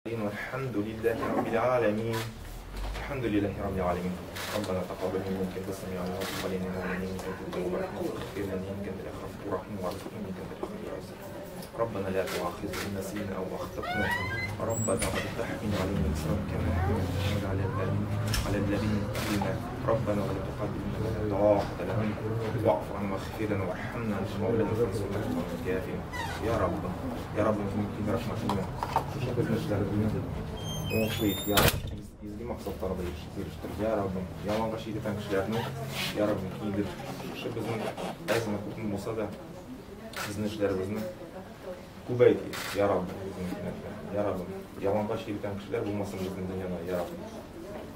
والحمد لله رب العالمين. الحمد لله رب العالمين. ربنا تقبل منا انك انت السميع العليم وتب علينا انك انت التواب الرحيم واغفر لنا انك انت الغفور الرحيم وارزقنا انك انت الرزاق. ربنا لا تؤاخذنا إن نسينا أو أخطأنا. ربنا ولا تحمل علينا إصرا كما حملته على الذين من قبلنا. ربنا ولا تقبلنا ما لا طاقة لنا. واعف عنا واغفر لنا وارحمنا أنت مولانا فانصرنا على القوم الكافرين. يا رب يا رب ممكن رحمتنا безнең уңышлы ит, я Раббым, изге максатларда ирештер, я Раббым, ялангач йөргән кешеләрне, я Раббым, киендер. Шушы безнең әзме күпме булса да безнең эшләребезне күбәйт, я Раббым, безнең я Раббым, ялангач йөргән кешеләр булмасын безнең дөньяда, я Раббым.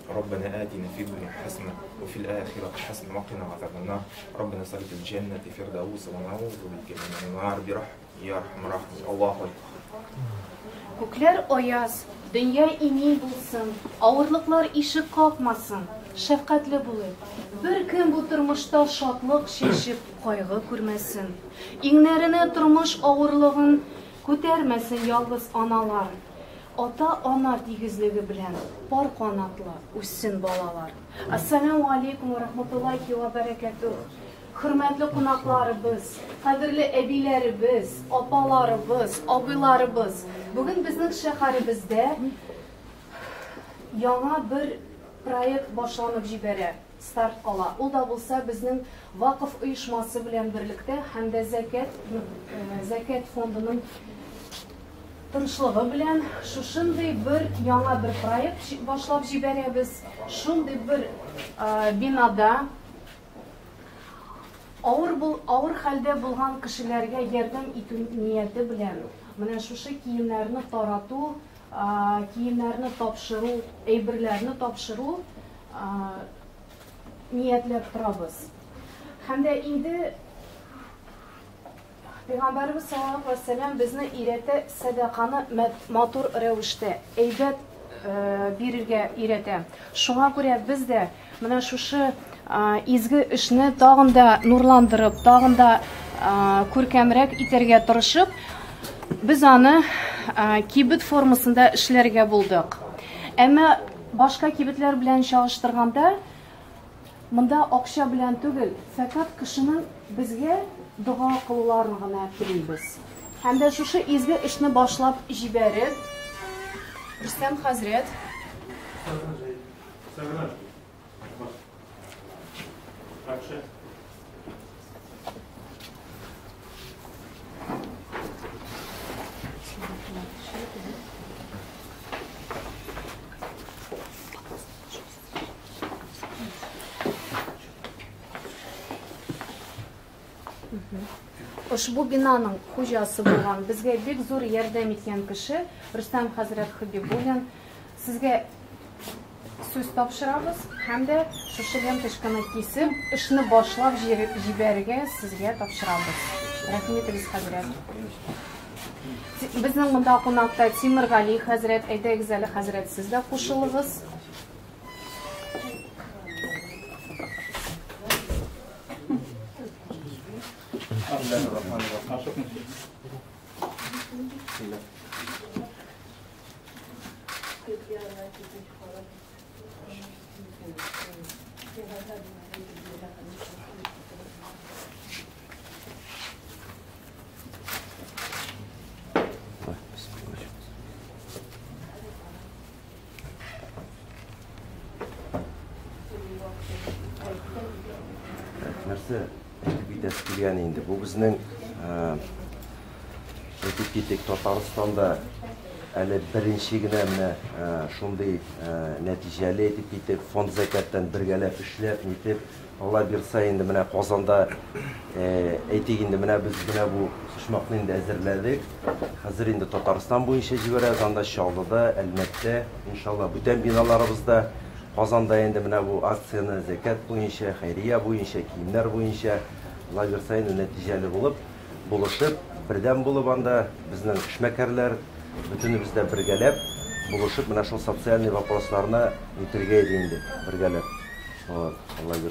ربنا آتنا في الدنيا حسنة وفي الآخرة حسنة وقنا عذاب النار. ربنا نسألك الجنة فردوس ونعوذ بك من النار برحمتك يا أرحم الراحمين. الله أكبر. Күкләр аяз, дөнья имин булсын, авырлыклар ишек какмасын, шәфкатьле булыйк. Бер кем бу тормышта шатлык чәчеп кайгы күрмәсен. Иңнәренә тормыш авырлыгын күтәрмәсен ялгыз аналар. Ата-ана тигезлеге белән пар канатлы үссен балалар. Ассаламу алейкум ва рахматуллахи ва баракатух. Хөрмәтле кунакларыбыз, кадерле әбиләребез, апаларыбыз, абыйларыбыз. Бүген безнең шәһәребездә яңа бер проект башланып җибәрә, старт ала. Ул да булса безнең Вакыф оешмасы белән берлектә һәм дә зәкәт фондының тырышлыгы белән шушындый бер яңа бер проект башлап җибәрәбез. Шундый бер бинада авыр хәлдә булган кешеләргә ярдәм итү нияте белән менә шушы киемнәрне тарату, киемнәрне тапшыру, әйберләрне тапшыру ниятләп торабыз. Һәм дә инде Пәйгамбәребез саллаллаһу алейһи ва сәлләм безне өйрәтә сәдаканы матур рәвештә, әйбәт бирергә өйрәтә. Шуңа күрә без дә менә шушы изге эшне тагын да нурландырып, тагын да күркәмрәк итәргә тырышып, без аны кибет формасында эшләргә булдык. Әмма башка кибетләр белән чагыштырганда, монда акча белән түгел, фәкать кешенең безгә дога кылуларын гына телибез. Һәм дә шушы изге эшне башлап җибәреп, Рөстәм хәзрәт. Ошбу бинаның хуҗасы булган, безгә бик зур ярдәм иткән кеше Рөстәм хәзрәт Хабибуллин. Сезгә сүз тапшырабыз һәм дә шушы ленточканы кисеп, эшне башлап җибәрергә сезгә тапшырабыз. Рәхмәт итегез, хәзрәт. Безнең монда кунакта Тимергали хәзрәт, әйдәгез әле, хәзрәт, сез дә кушылыгыз. Нәрсә әйтеп китәсе килгән инде. Бу безнең әйтеп китик, Татарстанда әле беренче генә менә шундый нәтиҗәле әйтеп китеп, фонд зәкәттән бергәләп эшләп, нитеп, Алла бирса инде менә Казанда әйтик инде менә без менә бу почмакны инде әзерләдек. Хәзер инде Татарстан буенча җибәрәбез, анда Чаллыда, Әлмәттә, иншалла, бүтән биналарыбызда. Казанда инде менә бу акцияне зәкәт буенча, хәйрия буенча, киемнәр буенча, Алла бирса инде нәтиҗәле булып, булышып, бердәм булып анда безнең эшмәкәрләр, бөтенебез дә бергәләп, булышып менә шул социальный вопросларны үтергә иде инде бергәләп. Вот, Алла бирса.